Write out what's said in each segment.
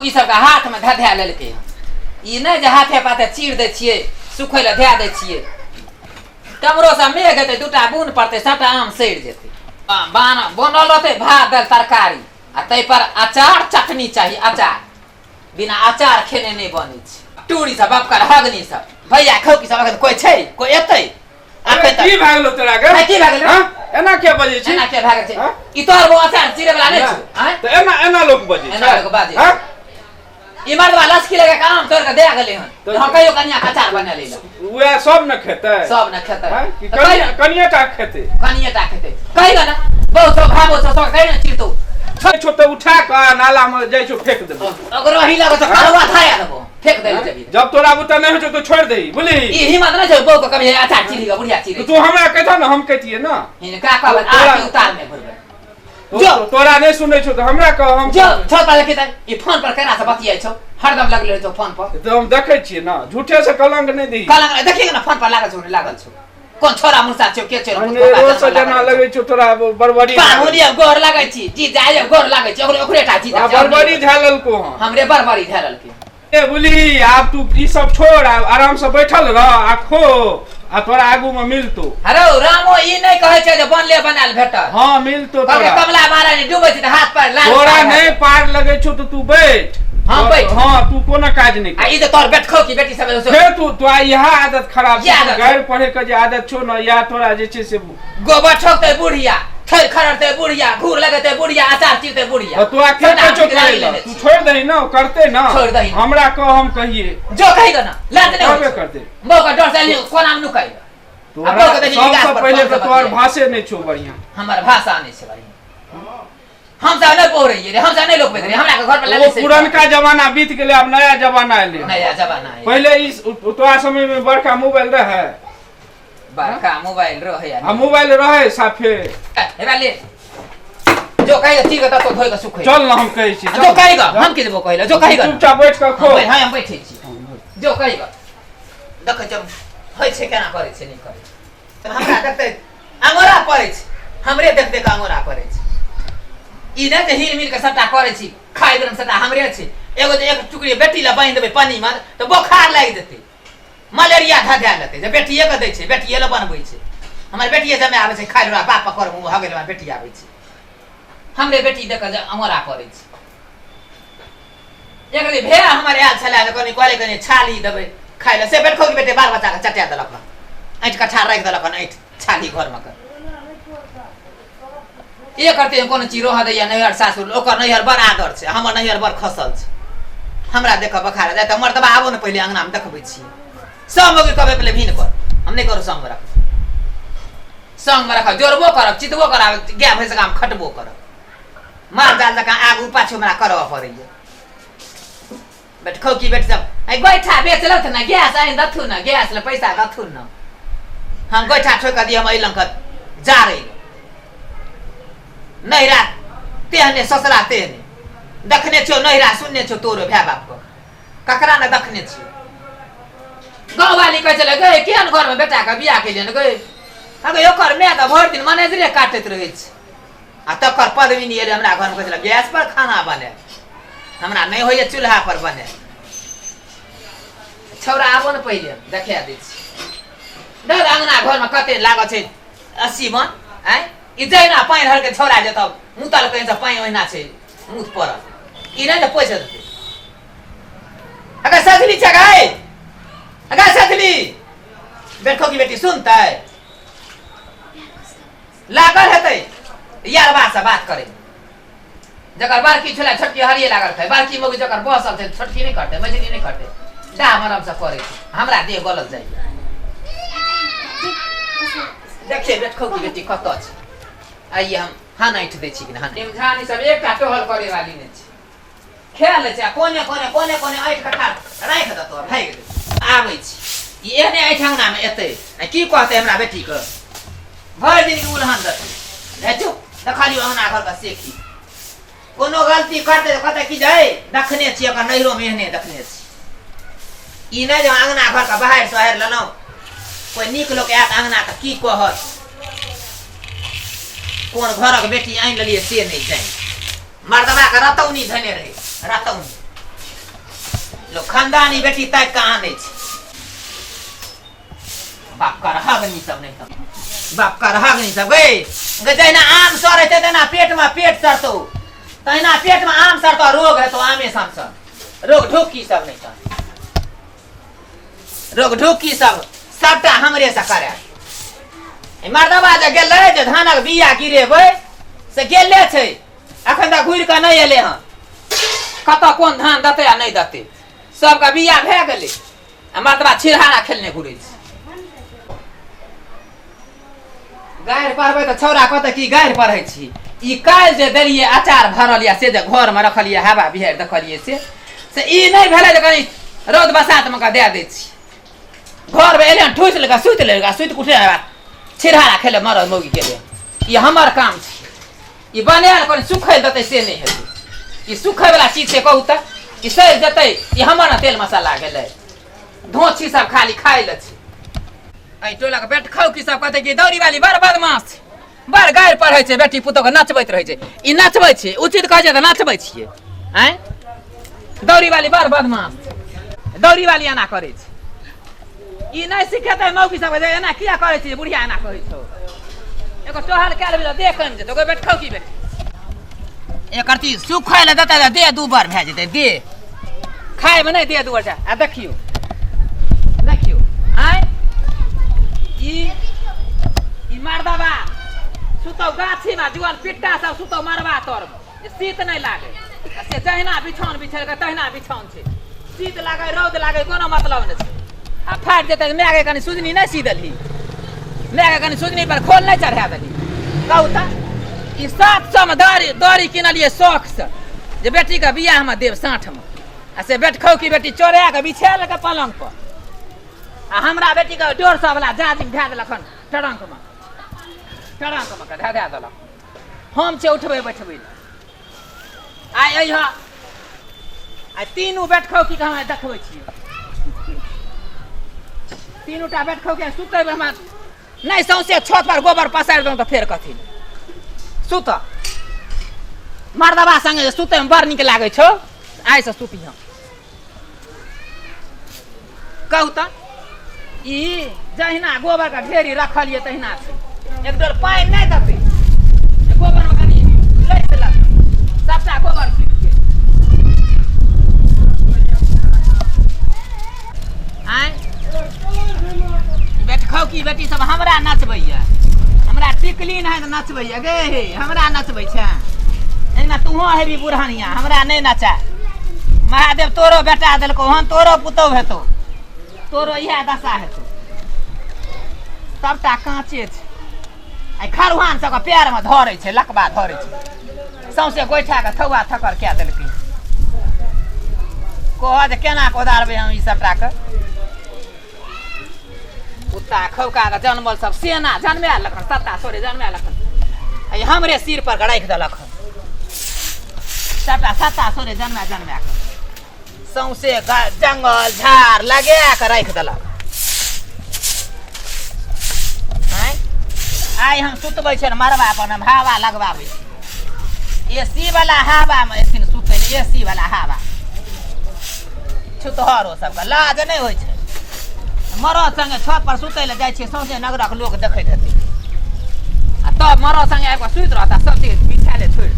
ई सबके हाथमे धधा लेलकै हन। ई नहि जे हाथे पाथे चीर दै छियै, सुखै लए धए दै छियै। कमरोसँ मेघ हेतै, दूटा बून पड़तै, सबटा आम सड़ि जेतै। बान बनल रहतै भात दालि तरकारी आ ताहिपर अचार चटनी चाही। अचार बिना अचार खेने नहि बनै छै। टूरी सब बपकर हगनी सब भैया खौकी सब अखन कोइ छै, कोइ एतै अखन तक? की भए गेलो तोरा गे? की भए गेलै? हाँ? एना किया बजै छी? एना किया भए गेल छै? हाँ? ई तोहर बौआ अचार चिरे वाला नहि छौ? आँय? तऽ एना एना लोक बजै छै? एना लोक बाजै छै। हाँ? ई मर्दवा लसकी लगा के आम तोड़ के दे गेलै हन। तऽ- हम कहियो कनिया के अचार बना लेलक। उएह सब ने खेतै? सब ने खेतै। हाँ? कि तऽ कनिया कनिये टा खेतै? कनिये टा खेतै। कहि ने बहुत सब भाबो सब सब कहि ने चिरतौ। जाइ छौ तऽ उठा कऽ आ नाला मे जाइ छौ फेंक देबौ। ओकरो ही लगो छौ कलवा धाया देबो, फेंक देले जबी। जब तोरा बुते नहि होइ छौ तऽ छोड़ि दही, बुझली? ई हिम्मत नहि छै बहू के कभी अचार चिरी के बुढ़िया चिरे। तू हमरा कहितह ने, हम कहितियै ने। हिनका कहबै तोरा- आरती उतार में घुरबै। जो। तोरा नहि सुनै छौ तऽ हमरा कह, हम जो छत पर देखी तऽ ई फोन पर केना से बतियाइ छौ, हरदम लगले रहै छौ फोन पर। तऽ हम देखै छियै ने, झूठे से कलंक नहि दही। कलंक देखिए ने, फोन पर लागल छौ ने, लागल छौ। कोन छोरा मुसा छौ, के छौ? अनेरो से जेना लगै छौ तोरा बरबरी। पाहुनी अब गोर लगै छी जी जाय, गोर लगै छी। ओकरे ओकरे टा जी। आ बरबरी झेललको हँ? हमरे बरबरी झेललकै। ए बुली, आब तू ई सब छोड़, आब आराम से बैठल रह आ खो, आ तोरा आगू में मिलतो। हरो रामो ई नहि कहै छै जे बनले बनायल भेटल। हाँ, मिलतो। कहलकै तोरा कमला महारानी डूबै छै तऽ हाथ पर लाल तोरा पार नहि पार लगै छौ तऽ तू बैठ। हाँ, बैठ। हाँ, तू कोनो काज नहि आ कर। ई जे तोहर बेटखौ की बेटी सब एगो फेर तू तोरा इएह आदत खराब इएह छौ। आदत। गारि पढ़े के जे आदत छौ ने, इएह तोरा जे छै से गोबर ठोकतै बुढ़िया, थैर खड़रतै बुढ़िया, घूर लगेतै बुढ़िया, अचार चिरतै बुढ़िया। तऽ तोरा के सबटा कहै छौ आँखिके करै लाली लए? लेने तू छी। छोड़ि दही ने, करतै ने। छोड़ि दही। हमरा कह, हम कहिए। जो कही दो ना, लाज नहि होइ करबे छै। करतै। बौआ के डर से एलियै कोनामे नुकाइ। तोरा बौआ के देखी सबसँ विकास पर पहिले फोन तऽ से तोहर बतियाइ। भाषे नहि छौ बढ़िआँ। हमर भाषा नहि छै बढ़िआँ। हम सब नहि पढ़ैये रे, हम सब नहि लोकबैत रे, हमरा के घर पर ओ लाले से। पुरनका जमाना बीत गेलै, आब नया जमाना एलै। नया जमाना है। पहिले ई तोरा समय में बड़का मोबाइल रहे? बड़का मोबाइल रहे आ मोबाइल रहे साफे। हेबा ले, जो कहिगा चीर के ततो धोइ के सुखै। चल ने, हम कहै छी। जो कहिगा, हम की देबो कहिला, जो कहिगा। चुपचाप बैठ कऽ खो। हां, हम बैठै छी। जो कहिगा। देखै जब होइ छै केना करै छै, नहि करै छै। हमरा देखते अंगोरा पड़ै छै, हमरे देख देख अंगोरा पड़ै छै। ई नहि जे हिल मिल के सबटा करै छी, खाइ बेरमे सबटा हमरे छै। एगो जे एक टुकड़ी बेटी लए बान्हि देबै पानिमे तऽ बोखार लागि जेतै, मलेरिया धधा लेतै जे बेटिएके दै छै, बेटिए लए बनबै छै। हमर बेटिए जमे आबै छै खाइ लए, बाप पकड़ मुँह भऽ गेल। हमर बेटी आबै छै, हमरे बेटी देख कऽ जे अंगोरा पड़ै छै। एक दिन भेड़ा हमर आयल छलै तऽ कनि कहले कनि छाली देबै खाइ लए, से बेटखौ के बेटे बाल बच्चाके चटा देलक हन, ऐंठ कट्ठा राखि देलक हन ऐंठ छाली घरमे के। एक करते कोनो चीज रह दैया नैहर सासुर, ओकर नैहर बड़ आदर छै, हमर नैहर बड़ खसल छै। हमरा देख बखार जाय तऽ मर्दबा आबो ने पहिले अंगनामे, देखबै छियै सब मौगी कहबै पहिले भिन कर, हम नहि करू। संगमे रख, संगमे रख, जोड़बो करब, चितबो करब, गाय भैंस हम खटबो करब, माल जाल जकाँ आगू पाछू हमरा करऽ पड़ैया। बेटखौ की बेटी सब ऐ गोइठा बेच लथु ने, गैस आनि दथु ने, गैस ले पैसा दथु ने, हम गोइठा ठोकि दिए, हम अइलहुँ कऽ जारै नैहरा तेहने ससुरा तेहने। देखने छियौ नैहरा, सुनने छियौ तोरो भाय बापके, ककरा ने देखने छियौ। गाँववाली कहै छलै, गै केहन घरमे बेटाके बियाह केलियनि गै? अगे ओकर माय तऽ भरि दिन मैनेजरे काटैत रहै छै आ तकर पदमिनी एलै हमरा घरमे, कहै छलै गैस पर खाना बने, हमरा नहि होइए चूल्हा पर बने। छौड़ा आबो ने पहिले देखा दै छी। देख अङ्गना घरमे कते लागल छै 80 मन। आँय, ई जहिना पानि हरके छौड़ा जेतौ मुतल कहीं से पानि ओहिना छै मुत पड़ल, ई नहि ने पैसा देतै। अगर सजली छै गै, अगर सजली बेटखो की बेटी सुनतै, लागल हेतै यारबा से बात करै। जकर बड़की छलै छोटकी हरिये लागल खाइ, बड़की मौगी जकर बसल छै छोटकी नहि करतै, मझली नहि करतै, डाह मरम से करै छै। हमरा देह गलल जाइए। देखिए बेटखौ की बेटी कतऽ छै, आइए हम हान ऐठ दै छी कि नहि। इमझानी सब एकटा टहल करे वाली नहि छै, खेल लै छै आ कोने कोने कोने कोने ऐठ कट्ठा राखि देतौ, भागि गेलै। आबै छी ई एहने ऐठ अंगनामे एतै आ की कहतै हमरा बेटीके, भरि दिन के उलहन देतै। हे चुप, देखलियौ अंगना घरके सेखी, कोनो गलती करतै तऽ कहतै कि जे देखने छियै ओकर नैहरोमे एहने देखने छी। ई नहि जे अंगना घरके बाहर सोहारि लेलहुँ, कोइ नीक लोक आयत अंगना तऽ की कहत, कोन घरक बेटी आनि लेलियै से नहि जानि। मर्दबाके रतौनी धने रहै, रतौनी। लोक खानदानी बेटी ताकि कऽ आनै छै। बाप करहगनी सब नहि तऽ बाप करहगनी सब गै गै, जहिना आम सड़ै छै तहिना पेटमे पेट सड़तौ, तहिना पेटमे आम सड़तौ, रोग हेतौ आमे सन सन रोग ढुक्की सब नहि तऽ रोग ढुक्की सब सबटा हमरे से करायत। ई मर्दबा जे गेलै जे धानक बिया गिरेबै से गेले छै, अखन तक घुरि कऽ नहि एलै हँ। कतऽ कोन धान देतै आ नहि देतै, सबके बिया भए गेलै आ मर्दबा छिड़हारा खेलने घुरै छै। गारि पढ़बै तऽ छौड़ा कहतै कि गारि पढ़ै छी। ई काल्हि जे देलियै अचार भरल यऽ से जे घरमे रखलियै, हवा बिहाड़ि देखलियै से से ई नहि भेलै जे कनि रौद बसातमे कऽ दए दै छी। घरमे एलै हन, ठूसि लेलकै, सुति लेलकै, सुति कऽ उठले छिड़हारा खेले मरद मौगी गेलै। ई हमर काम छी, ई बनायल कनि सुखै देतै से नहि हेतै। ई सुखैवला चीज छै, कहू तऽ ई सड़ि जेतै? ई हमर ने तेल मसाला गेलै, धोछी सब खाली खाइ लए छै। एहि टोलक बेटखौ की सब कहतै कि दौरी वाली बड़ बदमाश छै, बड़ गारि पढ़ै छै, बेटी पुतोहके नचबैत रहै छै। ई नचबै छै, उचित कहै छै तऽ नचबै छियै। आँय, दौरी वाली बड़ बदमाश छै, दौरी वाली एना करै छै। ई नहि सिखेतै मौगी सबके जे एना किया करै छै, बुढ़िया एना कहै छौ। एगो टहल कए लेबै तऽ देह कमि जेतौ। बेटखौ की बेटी एकर चीज सुखै लए देतै तऽ देह दू बार भए जेतै, देह खायमे नहि देह दू बार। आ देखियौ देखियौ, आँय ई ई मर्दबा सुतौ गाछीमे, जुआन पिट्टा सब सुतौ मरबा तरमे जे शीत नहि लागै, आ से जहिना बिछाउन बिछेलकै तहिना बिछाउन छै। शीत लागै रौद लागै कोनो मतलब नहि छै। आ फाटि जेतै तऽ मायके कनि सुजनी नहि सी देलही, मायके कनि सुजनी पर खोल नहि चढ़ा देलही। कहू तऽ ई 700 मे दरी दरी किनलियै शौखसँ जे बेटीके बियाहमे देब साँठमे, आ से बेटखौ की बेटी चोरा कऽ बिछा लेलकै पलङ्ग पर, आ हमरा बेटीके 150 वला जाजिम धए देलक हन ट्रंकमे, ट्रंकमे के धए धए देलक। हम छै उठबै बैठबै लए। आइ अइह आ तीनू बैठखौ की हमरा देखबै छियै, तीनू टा बैठखौ के सुतै हमरा नहि, सौंसे छत पर गोबर पसारि देलहुँ तऽ फेर कथी सुत। मर्दबा संगे जे सुतैमे बड़ नीक लागै छौ, आइसँ सुती हम। कहू तऽ ई जहिना गोबरके ढेरी रखलियै तहिना छै, एक डोल पानि नहि देतै, गोबरमे कनि लैत देलक सबटा गोबर सुखि गेल। आँय बेटखौ की बेटी सब हमरा नचबैया, हमरा टिकली नहि तऽ नचबैया गे, हे हमरा नचबै छै। एहिना तूहो हेबी बुढ़निया, हमरा नहि नचा। महादेव तोरो बेटा देलकौ हन, तोरो पुतहु हेतौ, तोरो इएह दशा हेतौ। सबटा काँचे छै। आइ खरुहान सबके पैरमे धरै छै, लकबा धरै छै, सौंसे गोइठाके थौआ थकर कए देलकै। कह जे केना कोदारबै हम ई सबटाके। कुत्ता खौका के जनमल सब सेना जनमा लखन, सत्ता सोरे जनमा लखन, आ हमरे सिर पर के राखि देलक हन सबटा सत्ता सोरे जनमा जनमा के सौंसे जंगल झाड़ लगा के राखि देलक। आइ हम सुतबै छियनि मरबा पर, हम हवा लगबाबै छी, एसी वाला हवा मे एथिन सुतै लए, एसी वाला हवा। छुतहरो सबके लाज नहि होइ छै, मरद संगे छत पर सुतै लए जाइ छियै, सौंसे नगरक लोक देखैत हेतै, आ तब मरद संगे आबि कऽ सुति रहता, सब चीज बिछायले छोड़ि।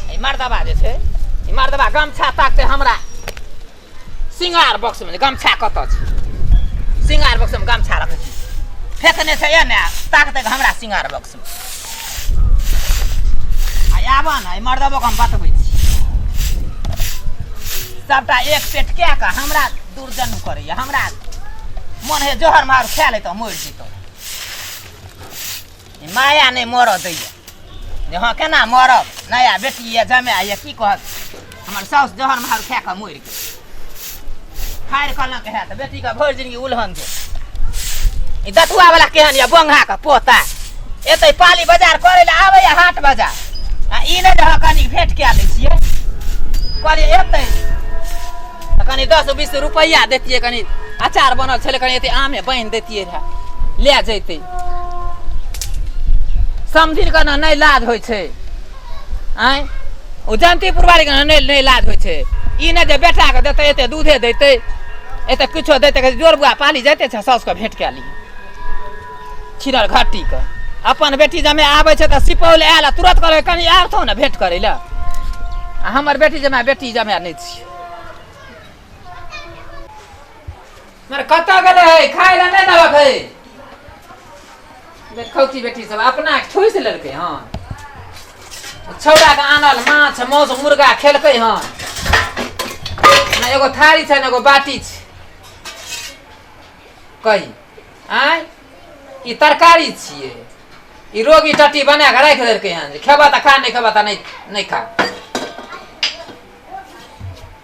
ई मर्दबा जे छै, ई मर्दबा गमछा ताकतै हमरा सिंगार बॉक्स में, गमछा कतऽ छै? सिंगार बॉक्स में गमछा रखै छी, फेकने छै एने, ताकतै हमरा सिंगार बॉक्स में। आ आबऽ ने, एहि मर्दबोके हम बतबै छी, सबटा एक पेट कए कऽ हमरा दुर्जन करैया। हमरा मन है जहर मार खा लेतौ, मरि जेतौ। ई माया नहि मरऽ दैया जे हँ केना मरब, नया बेटी यऽ, जमाए यऽ, की कहत हमर साउस जहर मार खा कऽ मरि गेल। फाड़ि कलंक हैत बेटीके, भरि जिनगी उलहन देत। ई दतुआ वाला केहन यऽ बंघाके पोता, एतै पाली बाजार करै लए आबैया हाट बाजार, आ ई नहि जे हँ कनि भेंट कए लै छियै, कहलियै एतै तऽ कनि 10-20 रुपैआ दैतियै, कनि अचार बनल छलै, कनि एते आमे बान्हि दैतियै रहए, लए जैतै। समधिन के ने नहि लाज होइ छै। आँय ओ जयन्तीपुर वाली के नहि नहि लाज होइ छै ई नहि जे बेटाके देतै एते दूधे देतै एते किछो देतै कहै छै, जोर बुआ पाली जाइते छै साउसके भेंट कए ली छिनर घाटीके अपन बेटी जमे आबै छै तऽ सुपौल आयल आ तुरत कहलकै कनि आबथौ ने भेंट करै लए आ हमर बेटी जमाए बेटी जमाए नहि छियै मर कतऽ गेलै है खाय लए नहि देलक है देखौती बेटी सब अपना ठूसि लेलकै हन छौड़ाके आनल माछ मांस मुर्गा खेलकै हन ने एगो थारी छै ने एगो बाटी छै कही आँय ई तरकारी छियै ई रोगी टट्टी बना कऽ राखि देलकै हन जे खेबह तऽ खा नहि खेबह तऽ नहि नहि खा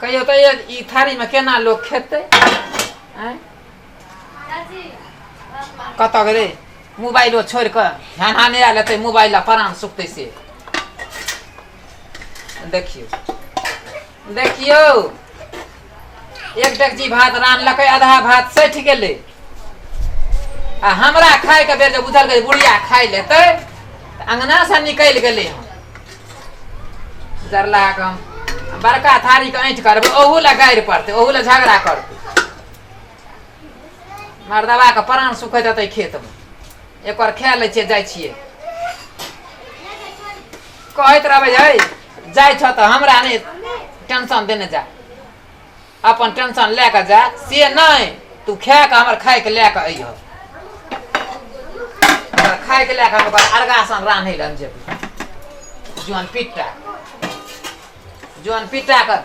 कहियौ तऽ ई थारीमे केना लोक खेतै आँय कतऽ गेलै मोबाइलो छोड़ि कऽ ध्यान नहि आयल हेतै मोबाइल आ प्राण सुखतै से देखियौ देखियौ एक डेगची भात रान्हलकै आधा भात सठि गेलै आ हमरा खायके बेर जे बुझलकै बुढ़िया खाय लेतै तऽ अङ्गनासँ निकलि गेलै हम जरला के हम बड़का थारीके ऐंठ करबै ओहू लए गारि पड़तै ओहू लए झगड़ा करतै मरदबाके प्राण सुखैत हेतै खेतमे एक बार खा लै छियै जाइ छियै कहैत रहबै जे जाइ छह तऽ हमरा नहि टेंशन देने जा अपन टेंशन लए कऽ जा से नहि तू खाए कऽ हमर खाइके लए कऽ अइह खाइके लए कऽ हम ओकर अर्गासन रान्है लए हम जेबै जन पिट्टा जन पिट्टा कऽ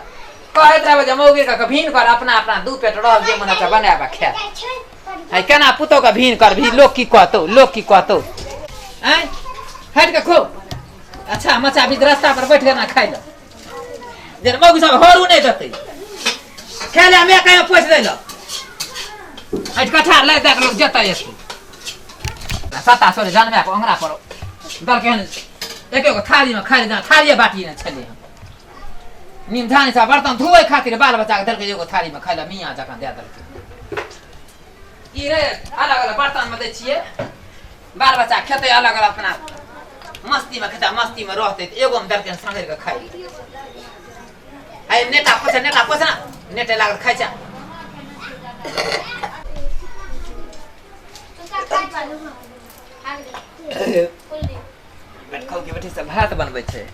कहैत रहबै जे मौगी कऽ भीन कर अपना अपना दू पेट रहल जे मन छै बनाबऽ खाए है केना पुतोह के भीन करबही लोक की कहतौ लोक की कहतौ आँय हटि कऽ खो अच्छा मचा बीच रास्ता पर बैठ के ना खाइ लए जे मौगी सब हरू नहि देतै खाय लए हमे कहियो पोसि दै लए हटि कठार लए दए कऽ लोक जेतै एतै सत्ता सोरे जानबे के ओंगरा पर दलकै हन एक एगो थारीमे खाइ लए थारिये बाटी ने छलै हन निमझानी सब बर्तन धोए खातिर बाल बच्चा के देलकै एगो थारी में खाइ लए मियाँ जकाँ दए देलकै ई रे अलग अलग बर्तन में दै छियै बाल बच्चा खेतै अलग अलग अपना मस्ती में खेतै मस्ती में रहतै तऽ एगो में देलकै सङ्गरि कऽ खाइ है नेटा पोछ नेटा पोछ ना नेटे लागल खाइ छै बैठखौ के बेटी सब भात बनबै छै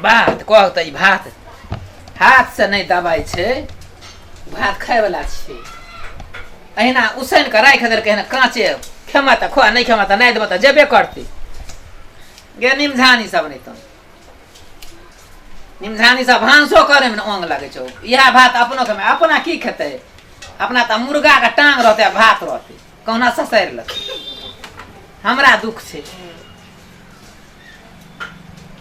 भात कह तऽ ई भात हाथ से नहि दबाइ छै भात खायवला छै अहिना उसैन कऽ राखि देलकै हन काँचे खेमा तऽ खुआ नहि खेमा तऽ नहि देबऽ तऽ जेबे करतै गे निमझानी सब नहि तऽ निमझानी सब भानसो करैमे ने ओंग लगै छौ इएह भात अपनो खेबै अपना की खेतै अपना तऽ मुर्गाके टांग रहतै आ भात रहतै कहुना ससरि लेतै हमरा दुख छै